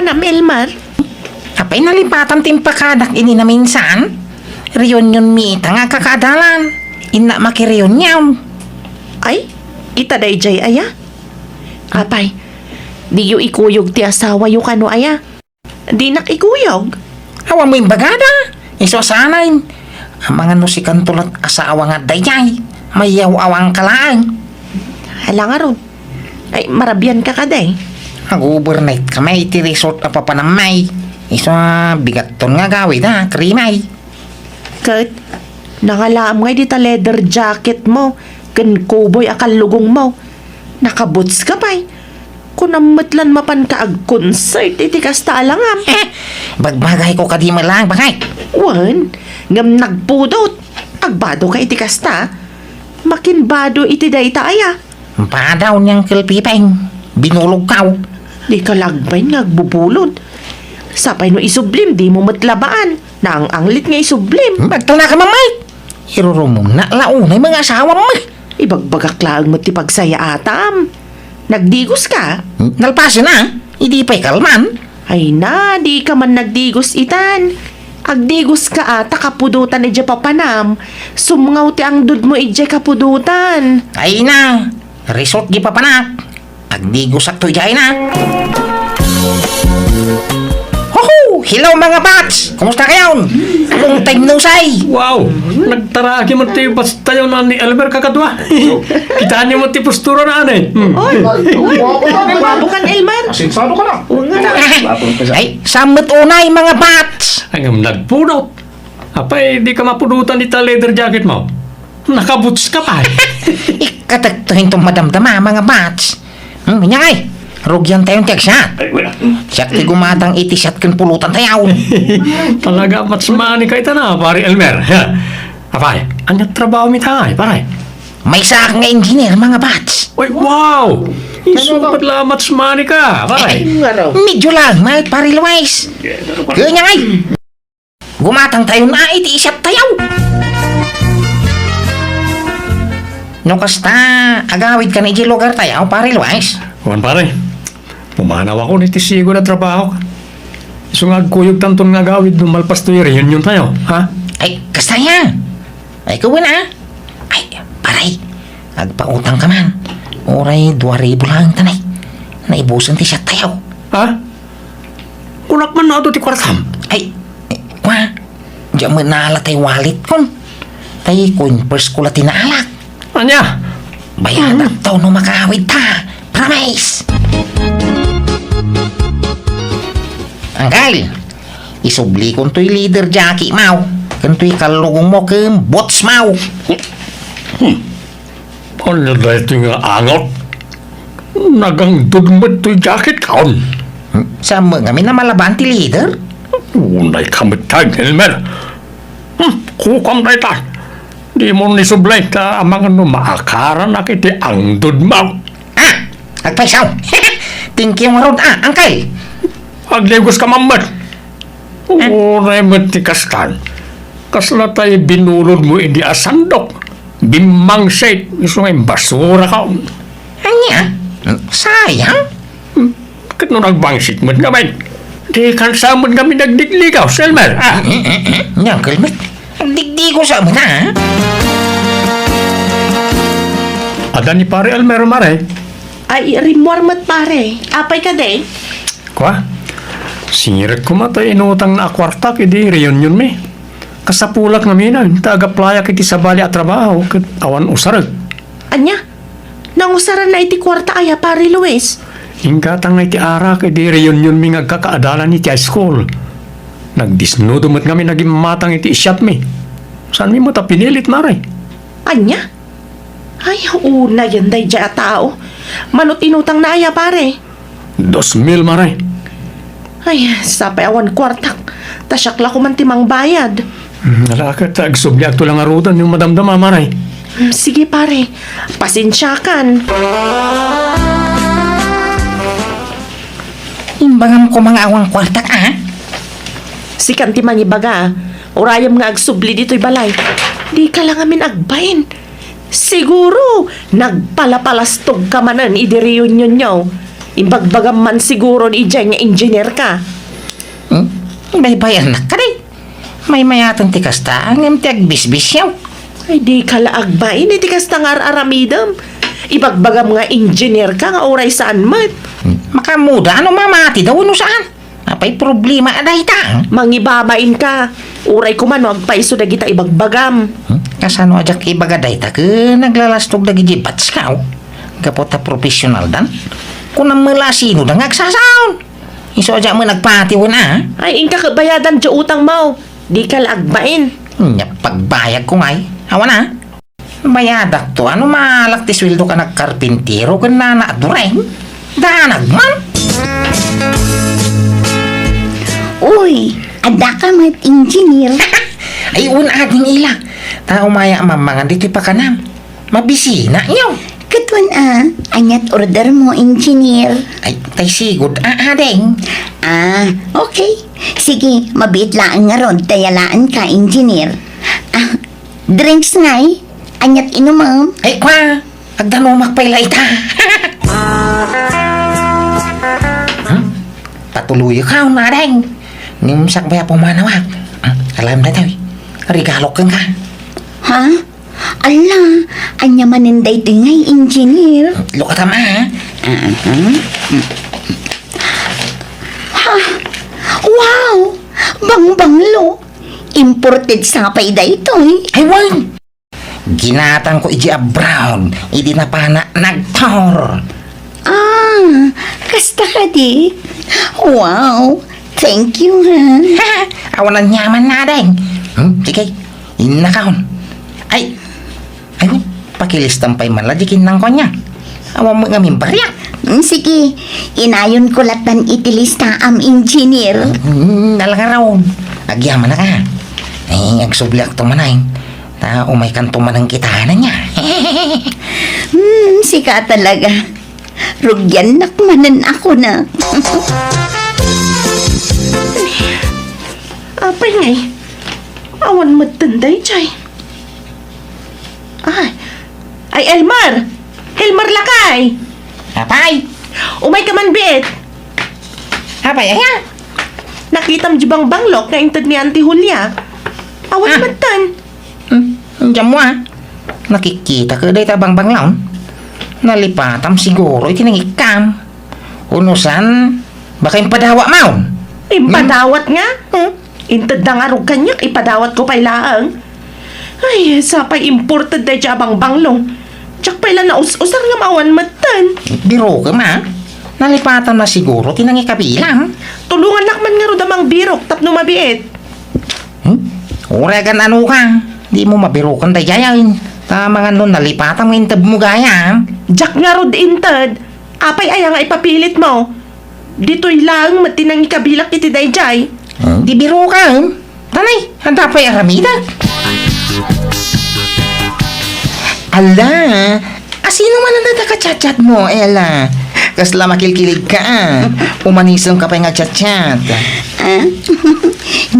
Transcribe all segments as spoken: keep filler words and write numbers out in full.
Nam Elmer? Apay nalipatan ti impakadak idi naminsan? Reunion mi ita nga agkakaadalan. Innak makireunion. Ay, ita daydiay aya? Apay, diyo ikuyog ti asawayo kano aya? Dinak ikuyog. Awan mo imbagada. Isu a sanayen. Amangan no sikanto lat asawa nga daydiay. Mayaw-awangka laeng. Hala ngarud. Ay, marabianka kadi. Nag-overnight kami iti resort a papanammi. Isu a bigatton nga agawid a, krimay. Ket, nangalaam ngay dita leather jacket mo, ken cowboy a kallugong mo. Nakaboots ka pay. Kunam met lan mapanka ag-concert iti kasta a langam. Bagbagayko kadi met laeng, bakay. Wen, ngem nagpudot. Agbado ka iti kasta. Makinbado iti dayta aya. Badaw ni Uncle Pipeng. Binulogkaw. Dika la agbain nga agbubulod. Sapay no isublim, dimo met labaan. Naang-anglit nga isublim. Agtalnaka, Mama. Irurumongna la unay mga asawam. Ibagbagak laeng met ti pagsayaatam. Nagdigos ka? Nalpasen a. Idi pay kalman. Ay na, dika man nagdigos itan. Agdigos ka a ta kapudotan idiay papanam. Sumngaw ti angdud mo idiay kapudotan. Ay na, resort di papanak. Agdigosakto idiay na. Hoho! Hello, mga bats! Kumusta kayon? Long time no see! Wow! Nagtaraki man ti bats tayo na ni Elmer kakadua. Kitaan niyo man ti postura na, ane? Hmm. Oy! Oy! Gwapo kan, Elmer! Asensado ka na. Oo nga na. Ay, sammet unay, mga bats! Ay, ngem nagpudot. Apay, di ka mapudotan ita leather jacket mo? Nakaboots ka pay. Ikkatekto hinto madamdama, mga bats. Hmm, anya ngay? Rugian tayon ti agsat. Ay, wala. Siak ti gumatang iti siat ken pulutan tayaw. Talaga, bats money ka ita na, pare Elmer. Apay, anya trabaho mi tay, pare? Maysaak nga engineer, mga bats. Uy, wow! Isu met la, bats money ka, pare. Ay, medyo lang, mahal, pare Luis. Kanya ngay. Gumatang tayon a iti siat tayaw. No kasta, agawid ka na iti lugar tayaw, pare Luis? Wen, pare. Pumanawakon iti sigud a trabaho. Isu nga agkuyogtanton nga agawid no malpas toy reunion tayo, ha? Ay, kasta aya. Ay, kawen a. Ay, pare. Agpautang ka man. Uray dua ribu lang tanay. Naibusan ti siat tayaw. Ha? Kunak man no adu ti kuartam. Ay, kua, diak met naala tay wallet kon. Tay coin purse ko la ti naalak. Ania? Bayadak to no makaawid ta. Promise! Anggal, isubli kon toy leather jacket mo. Ken toy kallugong mo ken boots mo. Hmm. Ania daytoy nga angot? Nagangdud met toy jacket kon. Saan mo ngamin a malabaan ti leather? Unay ka met tay, Elmer. Hmm, kukuam dayta. Di mo ni sublay ta amangan no maakaranak iti angdud mo. Ah! Agpayso! Thank you ngarud, ah, Uncle! Agdigos ka man met. Uray met ti kastan. Kasla tay binulod mo idi a sandok. Bimmangsit, isu nga imbasura ka. Ania? Sayang? Hmm, ket no nagbangsit met ngamin, di kansa met ngamin nagdigligaw, Elmer, ah. Mm, mm, mm. Nia, Uncle met. Nagdigdigaw sa met, ah. Adda ni Pare Elmer, mare. Ay, rimmuar met, pare. Apay kadi? Kua, singsingirek koma tay inutangna a kuartak idi reunion mi. Kasapulak ngamin ta agaplayak iti sabali a trabaho ket awan usarek. Ania? Nangusaranna iti kuarta aya, Pare Luis? Inggatangna iti arak idi reunion mi nga agkakaadalan iti high school. Nagdisnudo met ngamin a gimmatang iti siatmi. Saanmi met a pinilit, mare. Ania? Ay, unayen daydiay a tao. Manut inutangna aya, pare? Dos mil, mare. Ay, sapay awan kuartak. Ta siak la koman ti mangbayad. Hmm, ala ket agsubliakto la ngaruden no madamdama, mare. Hmm, sige, pare. Pasensiakan. Imbagam koma nga awan kuartak, a? Sikan ti mangibaga. Urayem nga agsubli ditoy balay. Dika la ngamin agbain. Siguro, nagpalapalastog ka manen idi reunionyo. Ibagbagam man siguro idiay nga engineer ka. Hmm? Baybay-annak kadi. Maymayaten ti kasta, ngem ti agbisbisiaw. Ay, dika la agbain iti kasta nga ar-aramidem. Ibagbagam nga engineer ka nga uray saan met. Hmm? Makaammoda no mamati daw wenno saan. Apay problema a dayta? Mangibabain ka. Uray koma no agpayso dagita ibagbagam. Hmm? Kasano a diak ibaga dayta ken naglalastog dagiti batskaw? Gapu ta professionaldan? Kunam met la a sinoda nga agsasaon. Isu a diak met nagpati wen a. Ay, inka ket bayadan diay utangmo. Dika la agbain. Nya pagbayagko ngay. Awan a. Bayadakto, no maalak ti sueldo ka nagkarpintero ken nana a dureng? Danag man! Uy, adda ka met, engineer? Ay, wen ading ila. Ta umaya mammangan ditoy pakanam. Mabisina, nyo? Ket wen a, aniat ordermo, engineer? Ay, tay sigud, a, ading. Ah, okay. Sige, mabiit laeng ngarud, ta yalaenka, engineer. Ah, drinks ngay? Aniat inumem? Ay, kwa! Agdanumak pay la ita. Hmm? Patuloyka, ading. Ngem sakbay a pumanawak. Hmm? Alam daytoy. Regalok kenka. Ha? Ala, ania manen daytoy ngay, engineer? Look at ama, ha? Aha. Ha? Wow! Bangbanglo! Imported sa pay daytoy? Ay, wen! Ginatangko idiay abroad, idi napana nagtour. Ah, kasta kadi? Wow, thank you, ha. Awan aniaman, ading. Hmm, sige, innakon. Ay, ay, wen, pakilistam pay man la di kinnangko ania. Awan met ngamin bariak. Mm, sige, inayonko lattan iti listaam, engineer. Mm, nalangaraw. Agyamanak a. Ay, agsubliakto manen. Ta umaykanto manen kita ania. Hmm, sika talaga. Rugiannak manen a kuna. Apay ngay? Awan metten daydiay. Ay, ay, Elmer! Elmer lakay! Apay? Umayka man biit! Apay, aya? Nakitam di bangbanglok nga inted ni Auntie Julia. Awan Ah. metten. Hmm, diam mo, ah. Nakikita ka dayta bangbanglaw. Nalipatam siguro iti nangikkam. Unusan, baka impadawat maon. Impadawat nga? Hmm? Inted da ngarud kaniak, ipadawatko pay laeng. Ay, sapay imported daydiay a bangbanglo. Diak pay la naus-usar ngem awan metten. Birokem, ah. Nalipatam na siguro ti nangikabilang. Tulongannak man ngarud a mangbirok tapno mabiit. Hmm? Uray agan-ano ka. Dimo mabiroken daydiay. Ta mangan no nalipatam nga intedmo gayam. Diak ngarud inted. Apay aya nga ipapilitmo? Ditoy laeng met ti nangikabilak iti daydiay. Hmm? Di biroken. Tanay, adda pay aramidek. Ala, asino man dayta ka-chat-chatmo, Ella? Kasla makilkilig ka, ah. Umanisem ka pay nga chat-chat. Ah?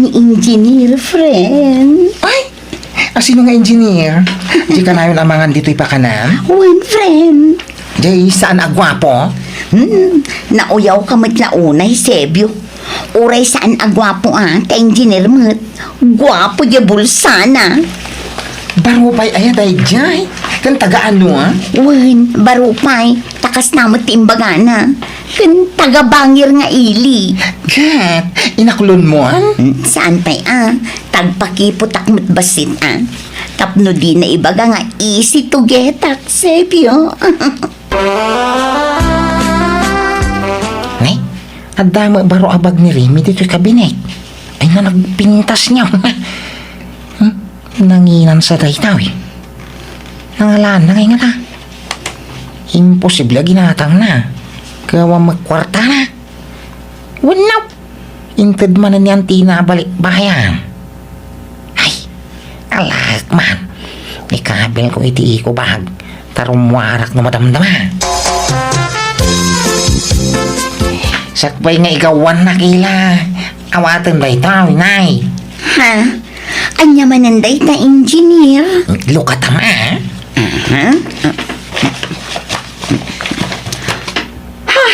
Ni engineer, friend. Ay, asino nga engineer? Di kanayon a mangan ditoy pakanam? Wen, friend. Jay, saan a guapo? Hmm, nauyaw ka met la unay, Sebio. Uray saan a guapo, ah, ta engineer met. Guapo di bulsana. Baro pay aya daydiay? Ken taga-ano, ah? Wen, baro pay. Ta kasna met ti imbagana. Ken taga-Bangir nga ili. Ket, inaklonmo, ah? Hmm, saan pay, ah? Tagpakiputak met bassit, ah. Tapno dina ibaga nga easy to get-ak, Sebio. Ne? Adda met baro a bag ni Remy ditoy kabinet. Ay, na nagpintas niya. Hmm? Nanginan sa dayta, eh. Nangalaan na ngay ngata. Imposible a ginatangna. Kawa magkwarta na. Wenno, inted manen ni Auntie a balikbayan. Ay, alaek man. Ikabil ko iti eco bag. Ta rummuarak no madamdama. Sakbay nga igawan na kila. Awaten dayta, Nay. Ha? Ania manen dayta, engineer? Look at ama. Aha. Ha?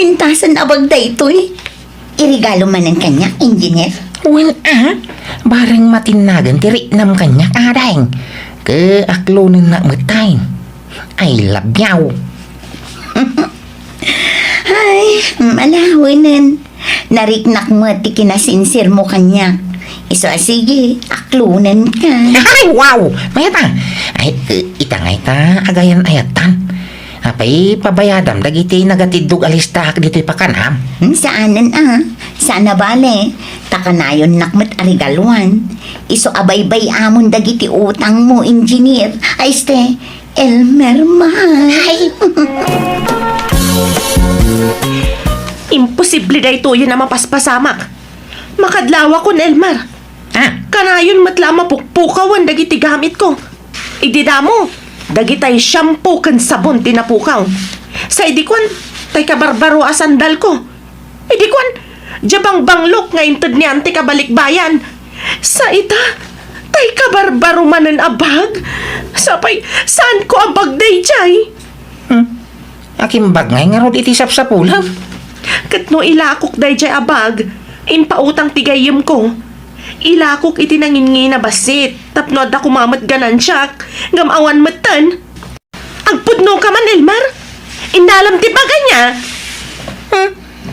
Pintasen a bag daytoy. Iregalo manen kaniak, Engineer. Wen a, bareng matinnagen ti riknam kaniak, ading. Ket aklonennak met tay. I love you. Ay, malawenen. Nariknak met ti kinasinsirmo kaniak. Isu a sige, aklonenka. Ay, wow! Mayat a. Ay, eh, ita ngay ta, agayan-ayatan. Apay, pabayadam dagiti nagatiddog a listaak ditoy pakanam? Hmm, saanen a. Saan a bale. Ta kanayonnak met a regaluan. Isu a baybay-amon dagiti utangmo, Engineer. Ay, este, Elmer, mahal. Ay. Imposible daytoyen a mapaspasamak. Makadlawakon, Elmer. Ah. Kanayon met la a mapukpukawan dagiti gamitko. Idi damo, dagitay shampoo ken sabon ti napukaw. Sa idi kuan, tay kabarbaro a sandalko. Idi kuan, dia bangbanglok nga inted ni Antik a balikbayan. Sa ita, tay kabarbaro manen a bag. Sapay, saanko a bag daydiay? Hmm. Akimbag ngay ngarud iti sapsapulem. Ket no ilakok daydiay a bag, impautang ti gayyemko. Ilakok iti nanginnginabassit tapno adda koma met ganansiak, ngem awan metten. Agpudnoka man, Elmer? Innalam ti bag ania? Hmm,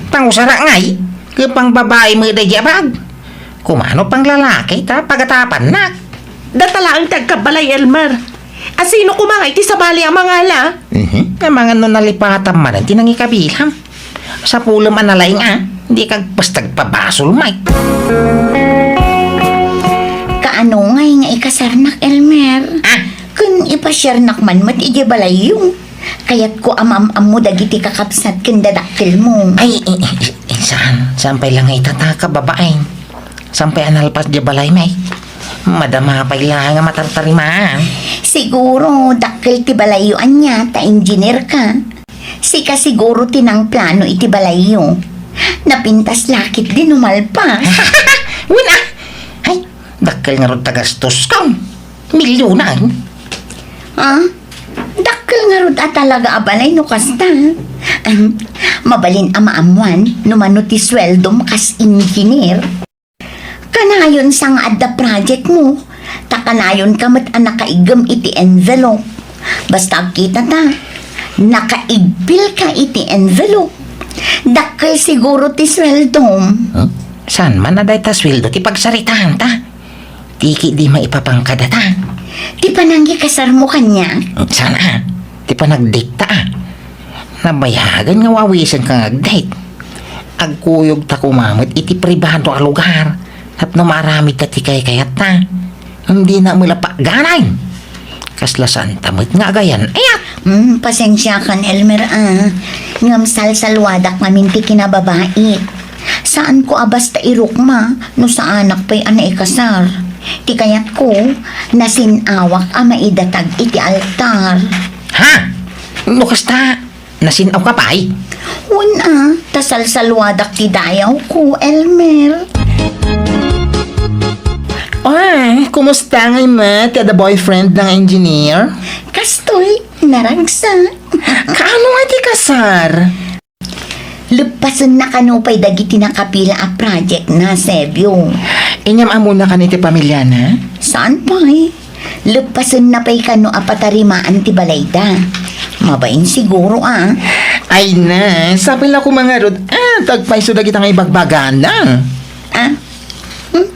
pangusara ngay, ket pangbabai met daydiay a bag. Kumano panglalaki ta pagatapannak? Data laeng ti agkabbalay, Elmer. Asino koma nga iti sabali a mangala? Mhm. Amangan no nalipatam manen ti nangikabilam. Sapulem a nalaing a, dika agpastag pabasol, Mike. Kaano ngay nga ikasarnak, Elmer? Ah? Ken ipasiarnak man met idiay balayyo. Kayatko a maam-ammo dagiti kakabsat ken dadakkelmo. Ay, i-, i-, i-, saan? Saan pay la nga ita ta, kababain? Saan pay a nalpas diay balay, Mike? Madama pay la nga matartarimaan. Siguro, dakkel ti balayyo ania ta engineer ka. Sika siguro ti nangplano iti balayyo. Napintas la ketdi no malpas. Wen a! Ay, dakkel ngarud ta gastoskam. Milyonan. Ah? Dakkel ngarud a talaga a balay no kasta. Ahem, mabalin a maammuan no mano ti sueldom kas engineer. Kanayon sa nga adda project mo, ta kanayonka met a nakaiggem iti envelope. Basta agkita ta, nakaigpil ka iti envelope. Dakkel siguro ti sueldom. Huh? Saan man a dayta sueldo ti pagsaritaan ta? Ti ki di maipapangkada ta. Ti panangikasarmo kaniak? Saan a? Ti panagdate ta a. Nabayagan nga wawisenka nga agdate. Agkuyogta koma met iti pribado a lugar tapno maaramidta ti kaykayatna. Dina met la pagganay. Kasla saanta met nga agayan-ayat. Hmm, pasensiakan, Elmer, a. Ngem salsalwadak ngamin ti kinababait. Saanko a basta irukma no saanak pay a naikasar. Ti kayatko, nasin-awak a maidatag iti altar. Ha? No kasta, nasin-awka pay? Wen a, ta salsalwadak ti dayawko, Elmer. Ay, kumusta ngay met ti adda boyfriend nga engineer? Kastoy, naragsak. Kaano nga ti kasar? Leppasenna kano pay dagiti nakapila a project na, Sebio. Inyam-ammona kano iti pamilyana? Saan pay? Leppasenna pay kano a patarimaan ti balayda. Mabain siguro, a. Ay na, sapay la koma ngarud, a, ta agpayso dagita nga ibagbagana. A? Hmm?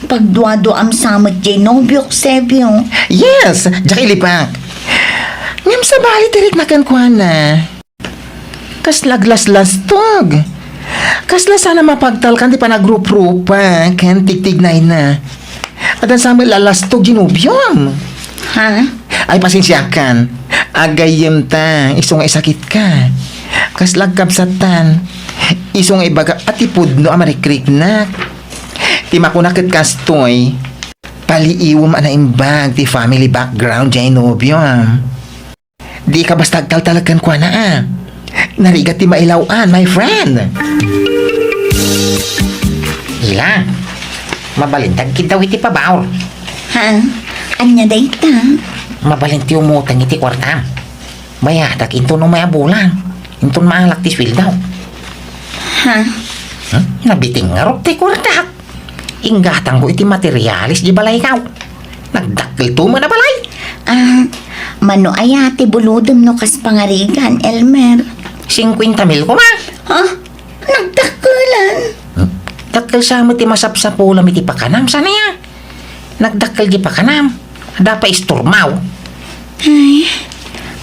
Pagduaduam sa met diay nobiok, Sebio. Yes, diak ilipak. Ngem sabali ti rikna kenkuana. Kasla aglaslastog. Kasla saan a mapagtalkan ti panagruprupa ken tigtignayna. Adda sa met lalastog ti nobiom. Ha? Ay, pasensiakan. Agayyemta, isu nga isakitka. Kasla agkabsattan. Isu nga ibagak a ti pudno a marikriknak. Ti makuna ket kastoy, paliiwem a naimbag ti family background diay nobiom. Dika basta agtaltalek kenkuana, a. Narigat ti mailaw-an, my friend. Ila, mabalin dagkiddaw iti pabaor. Ha? Ania dayta? Mabalin ti umutang iti kuartam. Bayadak inton umay a bulan. Inton maalak ti sueldo. Ha? Hmm? Nabitin ngarud ti kuartak. Inggatangko iti materialis di balaykaw. Nagdakkel to man a balay. Ah, mano aya ti bulodem no kas pangarigan, Elmer? Singkuenta mil koma. Ha? Nagdakkelan? Hmm? Dakkel sa met ti masapsapulam iti pakanam, saan aya? Nagdakkel di pakanam. Adda pay istormaw. Ay,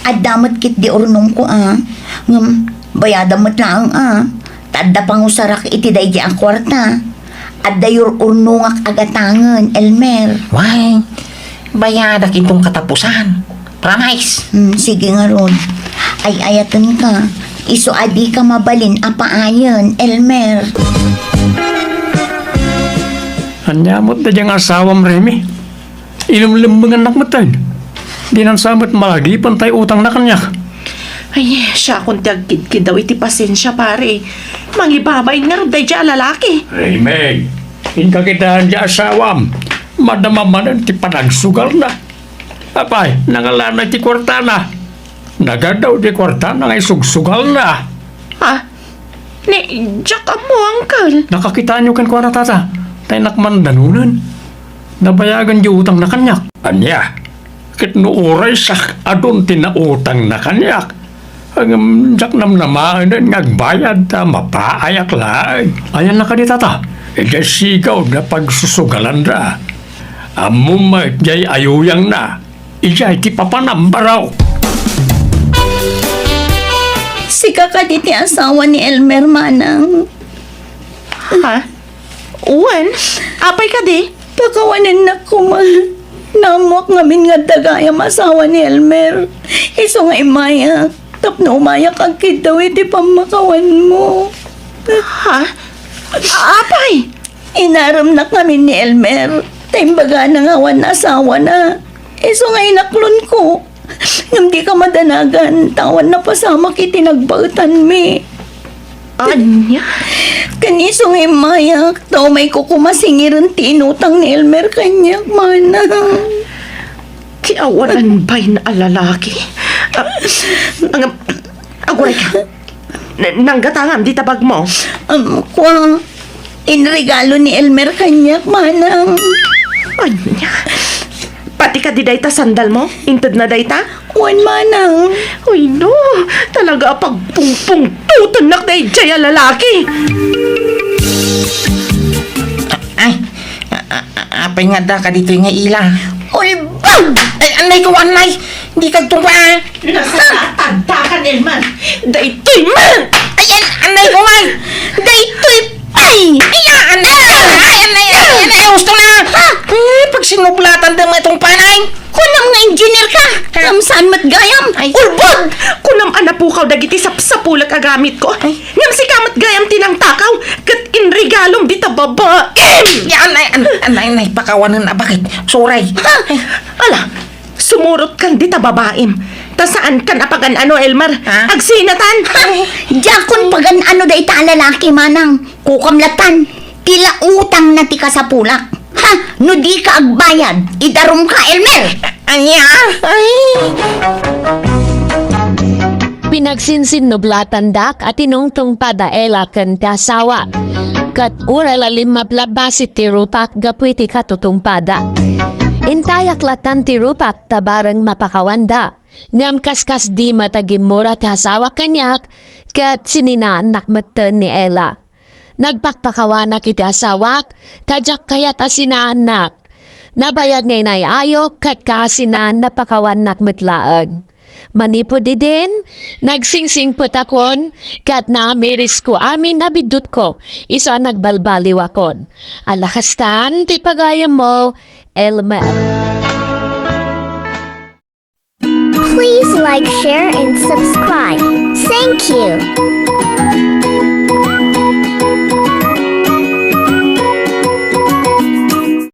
adda met ketdi urnongko, a. Ngem, bayadam met laeng, a. Ta adda pangusarak iti daydi a kuarta. Adda yur-urnongak a gatangen, Elmer. Wen, bayadak inton katapusan. Promise? Hmm, sige ngarud. Ay-ayatenka. Isu a dika mabalin a paayen, Elmer. Ania met daydiay nga asawam, Remy? Inumlemmengannak metten. Dinan sa met malagipen tay utangna kaniak. Ay, siakon ti agkidkiddaw iti pasensia, pare. Mangibabain ngarud daydiay a lalaki. Remy, inka kitaen ti asawam. Madama manen ti panagsugalna. Apay, nangalanay ti kuartana. Nagadaw ti kuartana nga isugsugalna. Ha? Ni, diak ammo, uncle. Nakakitaenyo kenkuana, tata. Tay nakman danonen. Nabayagan di utangna kaniak. Ania? Ket no uray siak adun ti nautangna kaniak, ngem diak namnamaenen nga agbayad ta mapaayak laeng. Ayanna kadi, tata? Idiay sigaw nga pagsusugalanda. Ammom met diay ayuyangna. Idiay ti papanam, baro. Sika kadi ti asawa ni Elmer, manang? Ha? Wen, apay kadi? Pakawanennak koma. Naammoak ngamin nga adda gayam asawa ni Elmer. Isu nga immayak tapno umayak agkiddaw iti pammakawanmo. Ha? Apay? Inaremnak ngamin ni Elmer, ta imbagana nga awan asawana. Isu nga inaklonko. Ngem dika madanagan, ta awan napasamak iti nagbaetanmi. Ania? Ken isu nga immayak, ta umayko koma singiren ti inutang ni Elmer kaniak, manang. Ti awanan bain a lalaki? Ah, ang, aguray ka. Na-, nanggatangam dita bagmo? Um, kua, inregalo ni Elmer kaniak, manang. Ania? Pati kadi dayta sandalmo? Intedna dayta? Wen, manang. Ay, no. Talaga a pagpungpungtutennak daydiay a lalaki. Ay, a-, a-, a-, apay nga adda kaditoy nga ila? Ulbod! Ay, anay ko, anay! Di kagtungpa, ah! Nasakatan, Elmer! Daytoy man! Ay, an-, anay ko, ay! Daytoy pay! Ay, ah, anay! Ay, anay, anay, anay, gusto na! Ha? Eh, pagsinublatan da nga itong panay! Kunam nga engineer ka! Ha? Ngem saan met gayam? Ay. Ulbod! Kunam a napukaw dagiti sapsapulek a gamitko. Ay. Ngem sika met gayam ti nangtakaw, ket inregalom dita babaem! Ya, anay, an-, anay, anay, pakawanen a bakit? Suray. Ha? Ala, sumurot kan dita babaem. Ta saan kan a pagan-ano, Elmer? Ha? Agsinatan! Ha? Diakon pagan-ano dayta a lalaki, manang. Kukam latan, ti la utangna ti kasapulak. Ha? No dika agbayad, idarumka, Elmer! Ania? Ay! Pinagsinsinublatandak a tinungtungpada Ella ken ti asawa. Ket uray la limmablabbasi ti rupak gapu iti katutungpada. Intayak latan ti rupak ta bareng mapakawanda. Ngem kaskasdi met a gimmura ti asawa kaniak, ket sininaannak metten ni Ella. Nagpakpakawanak iti asawak, ta diak kayat a sinaannak. Nabayag nga inay-ayok, ket kaasinan, napakawannak met laeng. Manipud idin, nagsingsingpetakon, ket naamirisko amin a biddutko, isu a nagbalbaliwakon. Ala kastan ti pagayammo, Elmer. Please like, share, and subscribe. Thank you.